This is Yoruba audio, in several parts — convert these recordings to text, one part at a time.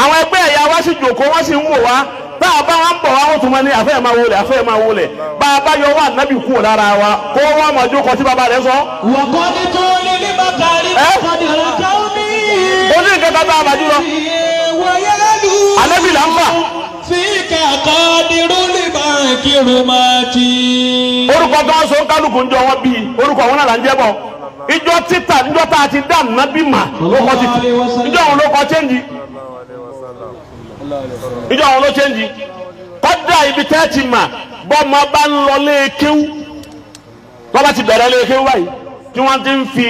Àwọn ẹgbẹ́ ẹ̀yà wa sì jòkó, wọ́n sì ń wò wá. Tá a bá wọn bọ̀ wá, wọ́n tún máa ní àfẹ́ máa wọlé, àfẹ́ máa wọlé. Bá a bá yọ wá nábì kúrò lára wa, kó wọ́n máa jókòó tí bàbá rẹ̀ sọ. وقد طول المكارم Eh? قدر قومي. Ó ní nǹkan kan tá a bàjú lọ. ويلو Ànábì là ń fà. فيك قادر المكرمات. Orúkọ tó ń sọ kálukú ń jọ wọn bíi orúkọ wọn náà là ń jẹ́ bọ̀. Ìjọ títà, níjọ tá a ti dá nábì mà ló kọ́ títì, ìjọ òun ló kọ́ change, ìjọ òun ló change. Kọ́dà ibi tẹ́ ti mà, bọ́mọ bá ń lọ lé kéwú, tọ́ba ti bẹ̀rẹ̀ lé kéwú báyìí tí wọ́n ti ń fi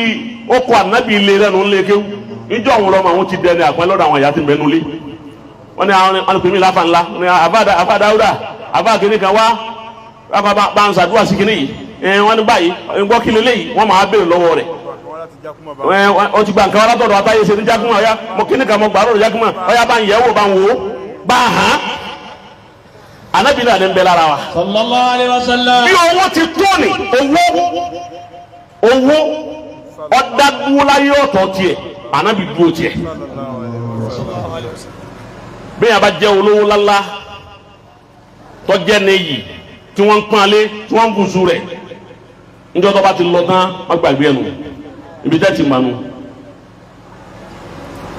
okò ànábì lé lẹ́nu lé kéwú, ìjọ òun lọ́mọ àwọn ti dẹni àpẹ́ lọ́dọ̀ àwọn ìyá tí ń bẹ nulẹ̀. Wọ́n ní àwọn wọn pè mí láfa ńlá, wọ́n ní àfa dáúdà, àfa kìíní kan wá bá ń ṣàdúrà sí kìíní yìí. Ẹ wọ́n ní báyìí ń gbọ́ kí lélẹ́yìí, wọ́n máa béèrè lọ́wọ́ rẹ̀. Ẹ wọ́n ti gba nǹkan wọn látọ̀dọ̀ àtàyè ṣe ní jákúmọ̀. Ọ̀yá mo kíní kan mo gbà lọ́dọ̀ jákúmọ̀, ọ̀yá bá ń yẹ̀ wò, bá ń wò ó, bá a hàn. Anabi náà ní ń bẹ lára wa. صلى الله عليه وسلم. Bí owó ti tó ní owó, owó ọ̀dàdúnláyé ọ̀tọ̀ tiẹ̀, anabi dúró tiẹ̀. Bí yàrá bá jẹ́ olówó lálá, tọ́jẹ́ níyì, tí wọ́n ń pọ́n alé, tí wọ́n ń bùsù rẹ̀, níjọ́ tó bá ti lọ tán, wọ́n gbàgbé ẹnu ibi tẹ́ ti mọ̀nù.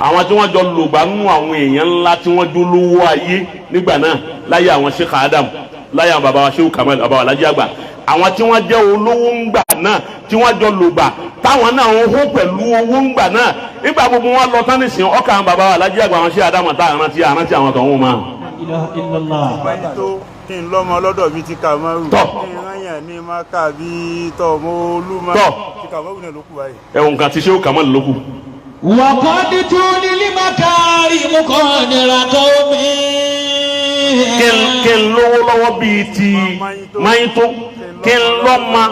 Àwọn tí wọ́n jọ lògbà nínú àwọn èèyàn ńlá tí wọ́n jó lówó ayé nígbà náà, láyé àwọn Sheikh Adam, láyé àwọn baba wa Sheikh Kamal, baba wa Alhaji Àgbà, àwọn tí wọ́n jẹ́ olówó ńgbà náà tí wọ́n jọ lògbà, táwọn náà ń hó pẹ̀lú owó ńgbà náà, nígbà gbogbo wọn lọ tán nísìnyí, ọkà àwọn baba wa Alhaji Àgbà, àwọn Sheikh Adam, tá àrántí àrántí àwọn tó ń wọ́n máa. إله إلا الله. Báyìí tó kí n lọ́mọ lọ́dọ̀ bíi ti Kamaru. Tọ́. Kí n ráyàn ní Maka bíi tọ́mọ Olúmọ. Tọ́. Ti Kamaru náà ló kù báyìí. Ẹ̀wọ̀n kan ti Sheikh Kamal lókù. وقد طول المكارم قدر قومي. Kí n lówó lọ́wọ́ bíi ti mayito, kí n lọ́mọ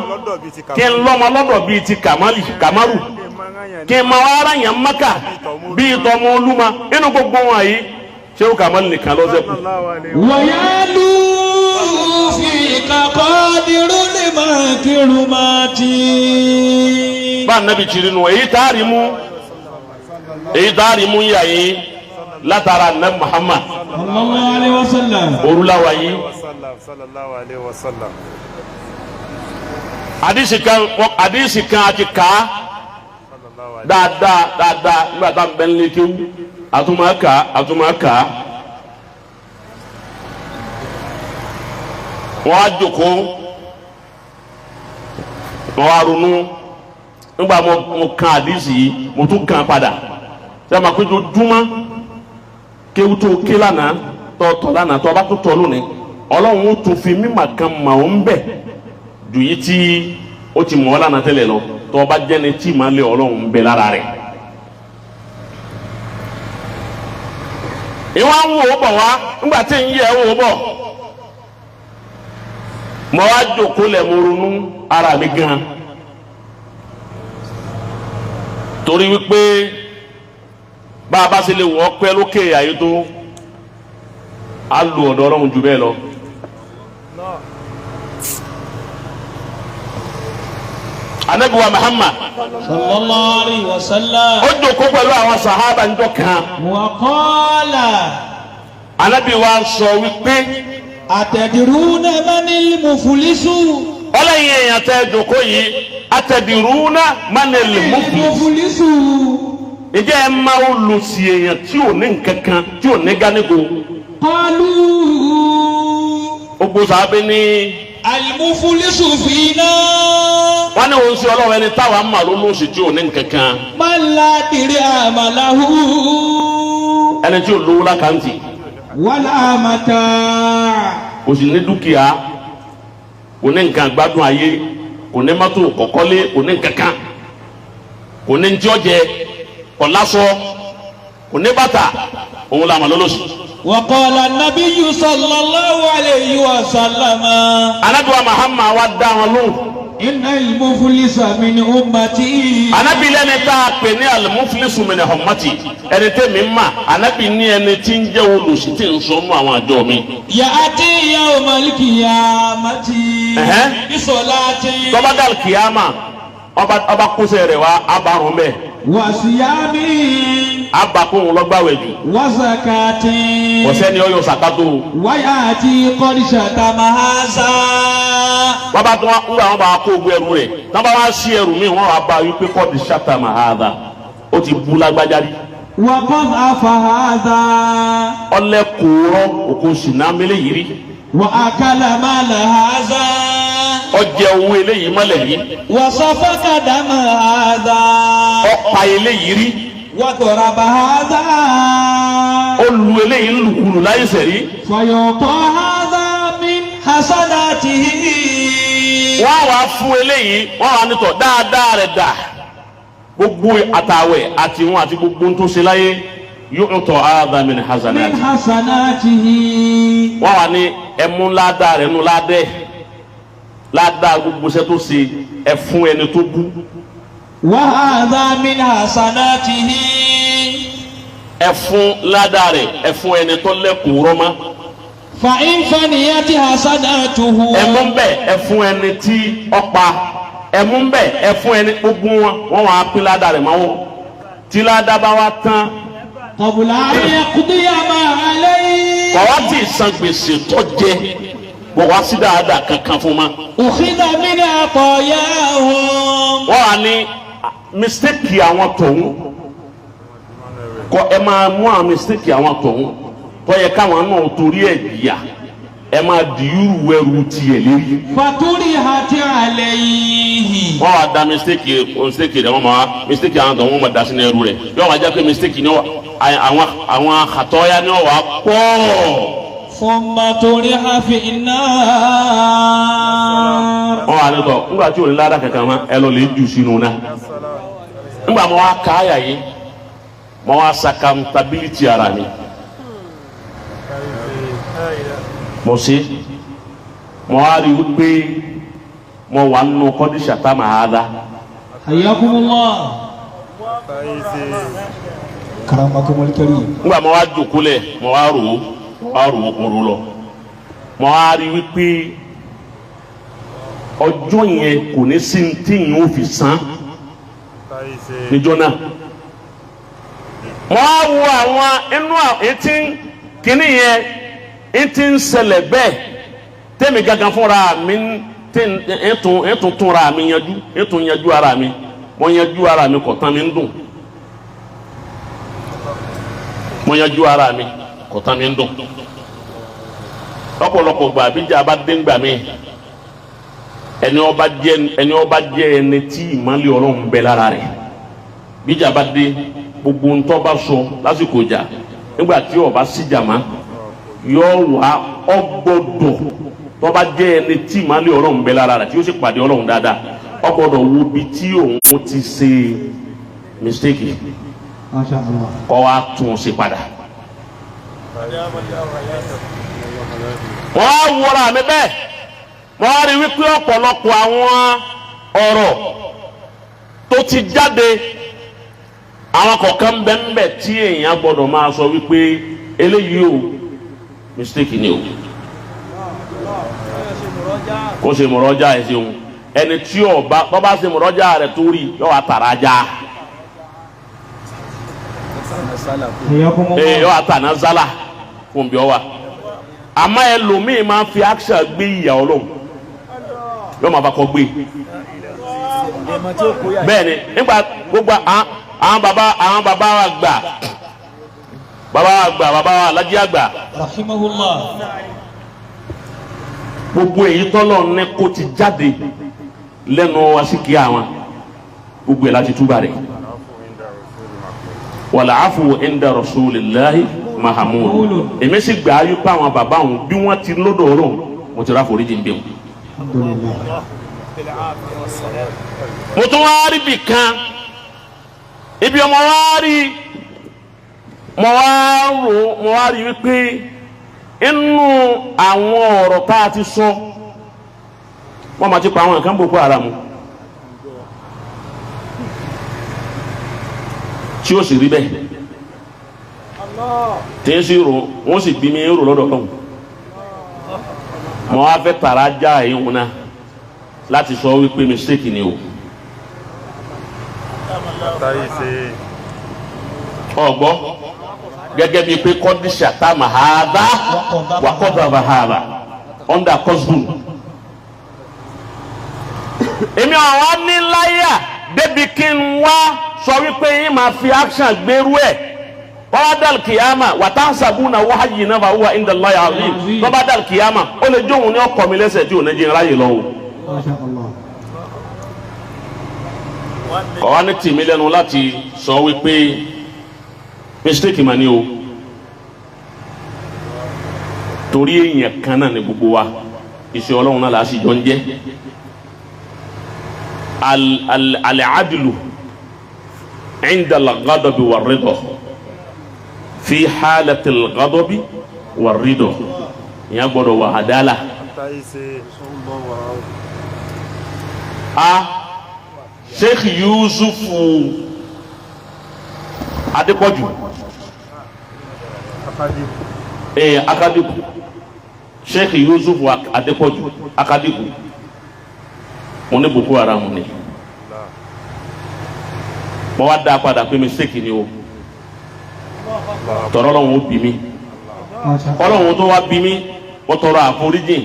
kí n lọ́mọ lọ́dọ̀ bíi ti Kamali Kamaru, kí n máa wá ara yàn Maka bíi tọmọ Olúmọ, inú gbogbo wọn yìí, Sheikh Kamal nìkan ló ṣẹ́kù. ويعلو فيك قادر المكرمات. Bá anabi tiri nu, èyí tá a rí mú, èyí tá a rí mú yà yín látara anabi Muhammad. صلى الله عليه وسلم. Orúláwa yìí. Sallallahu alayhi wa sallam. Àdìsí kan, àdìsí kan àti ká dáadáa dáadáa nígbà tá a bẹ ń lé kéwú, àtúmọ̀ ká, àtúmọ̀ ká. Wọ́n á jókòó, wọ́n á ronú. Nígbà mo kan àdìsí yìí, mo tún kan padà sẹ́yìn ma pé ojoojúmọ́ kéwú tó ké lánàá, tọ́ lánàá, tọ́ bá tó tọ́ lónìí, Ọlọ́run ó tún fi mímà kan mà ó ń bẹ̀ jù yìí tí ó ti mọ̀ ọ́ lánàá tẹ́lẹ̀ lọ, tọ́ bá jẹ́ni tí màá lé Ọlọ́run ń bẹ lára rẹ̀. Ìwọ́n ń wò ó bọ̀ wá nígbà tí ń yẹ wò ó bọ̀, mo wá jókòó lẹ̀, mo ronú ara mi gan, torí wípé bá a bá ṣe lè wọ́ pẹ́ lókè ayé tó, á lu ọ̀dọ̀ Ọlọ́run jù bẹ́ẹ̀ lọ. Anabi wa Muhammad صلى الله عليه وسلم. Ó jókòó pẹ̀lú àwọn sahaba ńjọ́ kan. وقال Anabi wa sọ wípé أتدرون من المفلس؟ Ọlọ́yin èèyàn tẹ́ jókòó yìí, أتدرون من المفلس؟ المفلس. Ǹjẹ́ ẹ máa ń lò sí èèyàn tí ò ní nǹkan kan, tí ò ní gánígo? قالوا Gbogbo sàábé ní المفلس فينا wọ́n ní òun sí Ọlọ́run, ẹni táwa ń mà ló lóṣì tí ò ní nǹkan kan. من لا درهم له Ẹni tí ò lówó lákàntì. ولا متاع. Kò sì ní dúkìá, kò ní nǹkan gbádùn ayé, kò ní mọ́tò kọ̀kọ́lé, kò ní nǹkan kan, kò ní ntí ọjẹ, kò láṣọ, kò ní bàtà, òun làwọn lọ́lọ́sì. وقال النبي صلى الله عليه وسلم Anabi wa Muhammad wa dá wọn lóhùn. إن المفلس من أمتي. Anabi lẹni tá a pè ní المفلس من أمتي, ẹni tẹ́ mi mà, anabi ní ẹni tí ń jẹ́ olùsí tí ń sọ mú àwọn àjọ mi. يأتي يوم القيامة Ẹ̀hẹ́. بصلاة. Tọ́ba dal kìyàmà, ọba kúnṣẹ́ rẹ̀ wá abarun bẹ́ẹ̀. وصيام Abakóhun lọ́gbàwẹ̀ jù. وزكاة Ọ̀sẹ́ni ọyọ sàkátó. ويأتي قد شتم هذا Wọ́n bá tún wá ńgbà wọn bá kó ogun ẹrù rẹ̀. Tọ́ bá wá sí ẹrù míì wọ́n wá bá wípé kọ́ di ṣàtà màhàdà. Ó ti bú lágbájá rí. وقذف هذا Ọlẹ́kùnrọ́ òkú sìnà mélé yìí rí. وأكل مال هذا Ọjẹ owó eléyìí mọ́lẹ̀ yìí. وسفك دم هذا Ọ̀pá eléyìí rí. وضرب هذا Ó lu eléyìí lùkulù láyé sẹ̀rí. فيعطى هذا من حسناته Wọ́n wá fún eléyìí wọ́n wá nítọ̀ dáadáa rẹ̀ dà. Gbogbo àtàwẹ̀ àti wọn àti gbogbo tó ṣe láyé yóò tọ́ hadha min من hasanati. حسناته Wọ́n wá ní ẹmú ládàá rẹ̀ nù ládẹ́ ládàá gbogbo iṣẹ́ tó ṣe ẹ fún ẹni tó bú. وهذا من حسناته Ẹ fún ládàá rẹ̀ ẹ fún ẹni tó lẹ́kùn rọ́mọ́. فإن فنيت حسناته Ẹmú bẹ́ẹ̀ ẹ fún ẹni tí ọ̀pá ẹmú bẹ́ẹ̀ ẹ fún ẹni gbogbo wọn wọ́n wá pín ládàá rẹ̀ máa wọ́n tí ládàá bá wá tán قبل أن يقضي ما عليه kọ̀ wá tí ì san gbèsè tó jẹ kọ̀ wá sí dáadáa kankan fún ma. أخذ من عطاياهم Wọ́n wá ní mistake àwọn tòun kọ ẹ máa mú àwọn mistake àwọn tòun tó yẹ káwọn náà torí ẹ̀ jìyà ẹ máa dìúrù ẹrù tiẹ̀ lérí. فطرحت عليه Wọ́n wá da mistake mistake rẹ̀ wọ́n máa mistake àwọn tòun wọ́n máa da sínú ẹrù rẹ̀ yóò wá jẹ́ pé mistake ni wọ́n àwọn àwọn àtọ́yá ni wọ́n wá pọ̀. ثم طرح في النار Wọ́n wá lọ́tọ̀ ńgbà tí ò ní ládàá kankan mọ́ ẹ lọ lè jù sínú náà. Ńgbà mo wá ká àyà yìí mo wá sakantability ara mi. Mo ṣe mo wá rí i pé mo wà nínú kọ́ndíṣà tá màá dá. حياكم الله كرمكم الكريم Ńgbà mo wá jòkó lẹ̀ mo wá rò ó wá rò ó mo rò ó lọ. Mo wá rí i pé ọjọ́ yẹn kò ní sí ní tí yìí ó fi san níjọ́ náà. Mo wá wo àwọn inú etí kínní yẹn etí ń ṣẹlẹ̀ bẹ́ẹ̀ tẹ́mi gangan fúnra mi ń tún túnra mi yanjú ń tún yanjú ara mi mo yanjú ara mi kò tán mi ń dùn mo yanjú ara mi kò tán mi ń dùn lọ́pọ̀lọpọ̀ gbà bíjà bá dé ńgbà mi ẹni ọba jẹ́ ẹni ọba jẹ́ ẹni tí ìmọ̀lẹ̀ Ọlọ́run bẹ lára rẹ̀ bíjà bá dé gbogbo ntọ́ bá sọ lásìkò ìjà nígbà tí ọba síjà má yọ wá ọgbọ́dọ̀ tọ́ba jẹ́ ẹni tí ìmọ̀lẹ̀ Ọlọ́run bẹ lára rẹ̀ tí ó sì pàdé Ọlọ́run dáadáa ọgbọ́dọ̀ wo bí tí òun ti ṣe mistake ما شاء الله kọ́ wa tún un ṣe padà. Wọ́n á wọra mi bẹ́ẹ̀ wọ́n á rí wípé ọ̀pọ̀lọpọ̀ àwọn ọ̀rọ̀ tó ti jáde àwọn kọ̀ọ̀kan bẹ́ẹ̀ tí èèyàn gbọ́dọ̀ máa sọ wípé eléyìí o mistake ni o kó ṣe mọ̀rọ́jà ẹ̀ ṣeun ẹni tí ọba bọ́ bá ṣe mọ̀rọ́jà rẹ̀ tó rí yọ wá tàrà já حياكم ee yọ الله wá tànà zálà fún bí ọ wa àmọ́ ẹlòmíì máa ń fi action gbé ìyà Ọlọ́run yọ máa bá kọ gbé bẹ́ẹ̀ ni nígbà gbogbo àwọn baba àwọn baba wa gbà baba wa gbà baba wa alájí àgbà رحمه الله gbogbo èyí tọ́lọ̀ ní kó ti jáde lẹ́nu wa sí kí àwọn gbogbo ẹ̀ láti túbà rẹ̀ wàlà àfù inda rasulillahi mahamud èmi sì gbà á yípa àwọn bàbá òun bí wọ́n ti lọ́dọ̀ Ọlọ́run mo ti rà foríjì ń bẹ̀ wọ́n. الحمد لله Mo tún wá rí bì kan ibi ọmọ wa rí mo wá rò mo wá rí wípé inú àwọn ọ̀rọ̀ tá a ti sọ wọ́n máa ti pa àwọn nǹkan Boko Haram tí ó sì rí bẹ́ẹ̀ tí ń sì rò wọ́n sì bí mi rò lọ́dọ̀ lọ́hùn mo wá fẹ́ tààrà já èyí wọn náà láti sọ wípé mistake ni o. Àtàyè ṣe. Ọgbọ́ gẹ́gẹ́ bíi pé kọ́ndíṣà tá a mà ha bá wà kọ́dà bá ha bá under kọ́sùn. Èmi àwọn níláyà débi kí n wá sọ wípé yín máa fi action gbèrú ẹ̀ wọ́n dàl kìyàmà wàtá sàbúnà wáyé náà wà inda Allahi azim tó bá dàl kìyàmà ó lè jóun ní ọkọ̀ mi lẹ́sẹ̀ tí ò ní jẹ́ ráyè lọ́wọ́. Masha Allah. Kọ̀ wá ní tìmí lẹ́nu láti sọ wípé mistake mà ní o, torí èèyàn kan náà ní gbogbo wa, iṣẹ́ Ọlọ́run náà làá sì jọ ń jẹ́. Al-adlu inda al-ghadabi war-ridha fi halati al-ghadabi war-ridha, ìyẹn gbọ́dọ̀ wà àdálà. Àtàyè ṣe. A Sheikh Yusufu Adépọ̀jù. Akadé. Akadiku, Sheikh Yusuf Adépọ̀jù Akadiku, mo ní Boko Haram ni mo wá dá a padà pé mistake ni o, tọrọ Ọlọ́run ó bí mi. Masha Allah. Ọlọ́run tó wá bí mi, mo tọrọ àforíjìn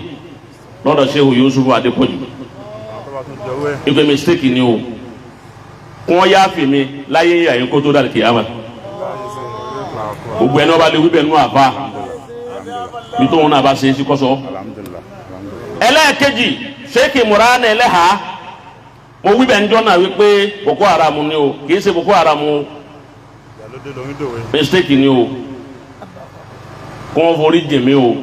lọ́dọ̀ Sheikh Yusuf Adépọ̀jù. Tó bá tún jọ̀wọ́ ẹ̀. Ìpè mistake ni o, kí wọ́n yáàfin mi láyé yàyín kó tó dàlí kìyàmà. Gbogbo ẹni wọ́n bá lè wí bẹ́ẹ̀ nú àfa bí tóun náà bá ṣe é sí kọ́sọ́. Alhamdulillah. Alhamdulillah. Ẹlẹ́ẹ̀kejì, Sheikh Imran Ẹlẹ́hà, mo wí bẹ́ẹ̀ njọ́ náà wípé Boko Haram ni o, kì í ṣe Boko Haram o. Ìyálóde lómi dòwe. Mistake ni o, kí wọ́n forí jì mí o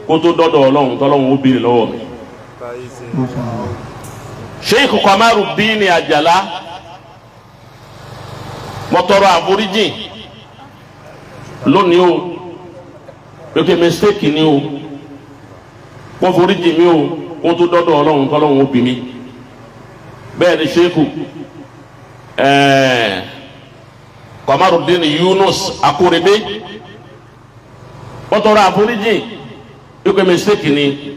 kó tó dọ́dọ̀ Ọlọ́run tọ́lọ́run ó béèrè lọ́wọ́ mi. Àtàyè ṣe. Masha Allah. Sheikh Kamarudin Ajala, mo tọrọ àforíjì lónìí o pé mistake ni o, kó foríjì mi o kó tó dọ́dọ̀ Ọlọ́run tọ́lọ́run ó bí mi. Bẹ́ẹ̀ ni Sheikh Kamarudin Yunus Akorede, mo tọrọ àforíjì pé mistake ni,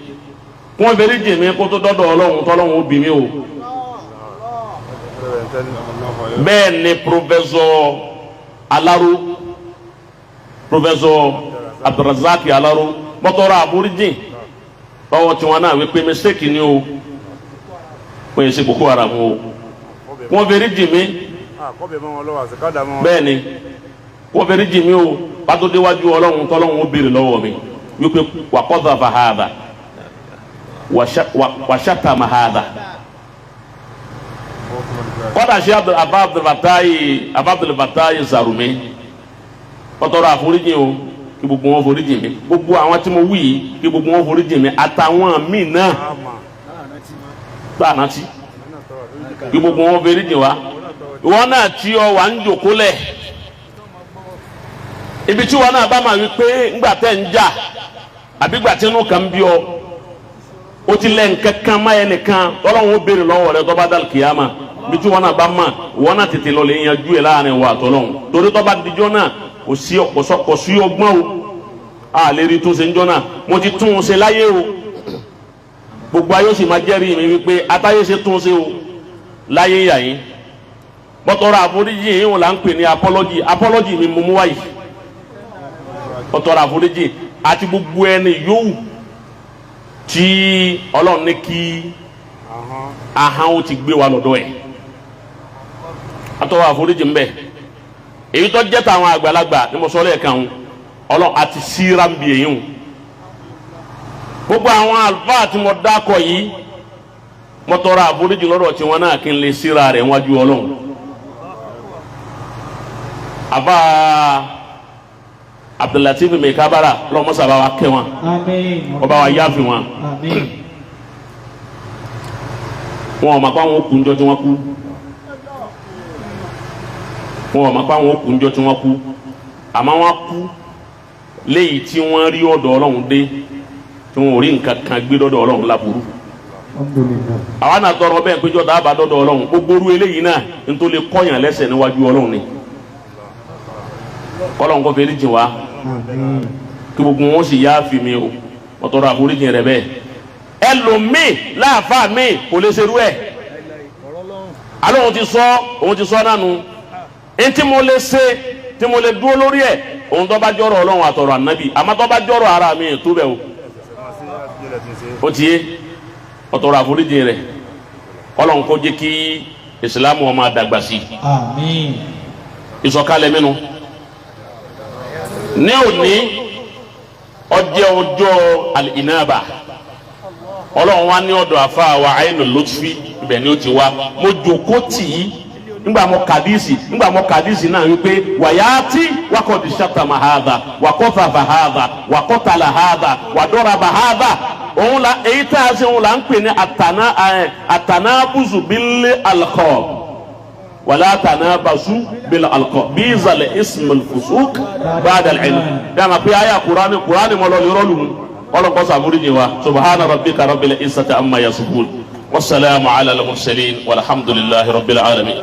kó foríjì mi kó tó dọ́dọ̀ Ọlọ́run tọ́lọ́run ó bí mi o. Bẹ́ẹ̀ ni Professor Alaro, Professor Abdulrazak Alaro, mo tọrọ àforíjì lọ́wọ́ tiwọn náà wípé mistake ni o, wọ́n yẹ ṣe Boko Haram o, wọ́n fẹ́rí jì mí. Kọ́bẹ̀ mọ́ wọn lọ́wọ́ àti kádà mọ́ wọn. Bẹ́ẹ̀ ni wọ́n fẹ́rí jì mí o pátó déwájú Ọlọ́run tọ́lọ́run ó béèrè lọ́wọ́ mi wípé wà qadhafa hadha wa shatama hadha. Kọ́dà ṣe Abdulfatayi Sarumi, wọ́n tọrọ àforíjì o, kí gbogbo wọn foríjì mi, gbogbo àwọn tí mo wí yìí, kí gbogbo wọn foríjì mi àtàwọn míì náà Àmà. tá a rántí, kí gbogbo wọn foríjì wa. Ìwọ náà tí ọ wà ń jòkó lẹ̀ ibi tí wọn náà bá máa wí pé ńgbà tẹ́ ń jà àbí gbà tí inú kan bí ọ, ó ti lẹ́ nǹkan kan má yẹn nìkan, Ọlọ́run ó béèrè lọ́wọ́ rẹ tó bá dal kìyàmà. Bí tí wọn náà bá mà, wọn náà tètè lọ lè yanjú ẹ láàrin wa àtọ́lọ́hún, torí tó bá dijọ́ náà kò sí kò sí ọgbọ́n o, a lè rí tún ṣe ń jọ́ náà. Mo ti tún un ṣe láyé o, gbogbo ayé ó sì máa jẹ́rìí mi wípé atáyé ṣe tún ṣe o láyé yà yín. Bọ́tọ̀rọ̀ àforíjì yìí wọn là ń pè ní apology. Apology mi mú mú wáyé, bọ́tọ̀rọ̀ àforíjì àti gbogbo ẹni yòówù tí Ọlọ́run ní kí ahọ́n ó ti gbé wa lọ́dọ̀ ẹ̀, atọ́wọ́ àforíjì ń bẹ. Èyí tó jẹ́ tàwọn àgbàlagbà ní mo sọ lẹ́ẹ̀kan o, Ọlọ́run àti síra ń bi èyí o. Gbogbo àwọn àlùfáà tí mo dákọ̀ yìí, mo tọrọ àforíjì lọ́dọ̀ tiwọn náà kí n lè síra rẹ̀ wájú Ọlọ́run. Àbá Abdulatif Mekabara, lọ́mọ́sá bá wa kẹ́ wọn. Àmín. Ọba wa yáfi wọn. Àmín. Wọn ò mọ̀ pé àwọn òkú ńjọ́ tí wọ́n kú, wọn ò mọ̀ pé àwọn òkú ńjọ́ tí wọ́n kú, àmọ́ wọ́n kú léyìí tí wọ́n rí ọ̀dọ̀ Ọlọ́run dé tí wọ́n ò rí nǹkan kan gbé dọ́dọ̀ Ọlọ́run láburú. Alhamdulillah. Àwa náà tọrọ bẹ́ẹ̀ péjọ tá a bá dọ́dọ̀ Ọlọ́run, gbogbo orú eléyìí náà nítorí kọ́yàn lẹ́sẹ̀ níwájú Ọlọ́run ni Ọlọ́run kò fẹ́ẹ́ jìn wá. Àmín. Kí gbogbo wọn sì yááfì mi o, wọ́n tọrọ àforíjì rẹ̀ bẹ́ẹ̀. Ẹlòmíì láàfáà mi kò lè ṣerú ẹ̀, alẹ́ òun ti sọ, òun ti sọ nánu. Ntí mo lè ṣe tí mo lè dúró lórí ẹ̀, òun tó bá jọ̀rọ̀ Ọlọ́run àtọ̀rọ̀ ànábì, àmọ́ tó bá jọ̀rọ̀ ara mi tó bẹ̀ o. Ó ti yé, ọ̀tọ̀rọ̀ àforíjì rẹ̀, Ọlọ́run kó jẹ́ kí ìsìlámù ó máa dàgbà sí i. Àmín. Ìsọ̀kalẹ̀ mẹ́nu ní òní ọjọ́ ọjọ́ al-inaba. Ọlọ́run wa ní ọ̀dọ̀ àfa wa Ainu Lutfi, ibẹ̀ ni ó ti wá. Mo jòkó tì í nígbà mo kàdísì, nígbà mo kàdísì náà wípé wàyáàtì wakọ̀dì sàtàmà hàdà wàkọ̀fàfà hàdà wàkọ̀tàlà hàdà wàdọ́rabà hàdà. Òun la èyí tá a ṣe, òun là ń pè ní àtàná ẹ àtànábùsù bílẹ̀ alqab wàlá tànábàṣù bílẹ̀ alqab bízàlẹ̀ ismul fusuq ba'da al-ilm. Dàmà pé àyà Kùránì, Kùránì mọ́ lọ́ọ́ lọ́ọ́ lù ọlọ́kọ́ sàmúrìjì wa. Subhana rabbika rabbil izzati amma yasifun, wasalaamu ala al-mursalin, walhamdulillahi rabbil alamin.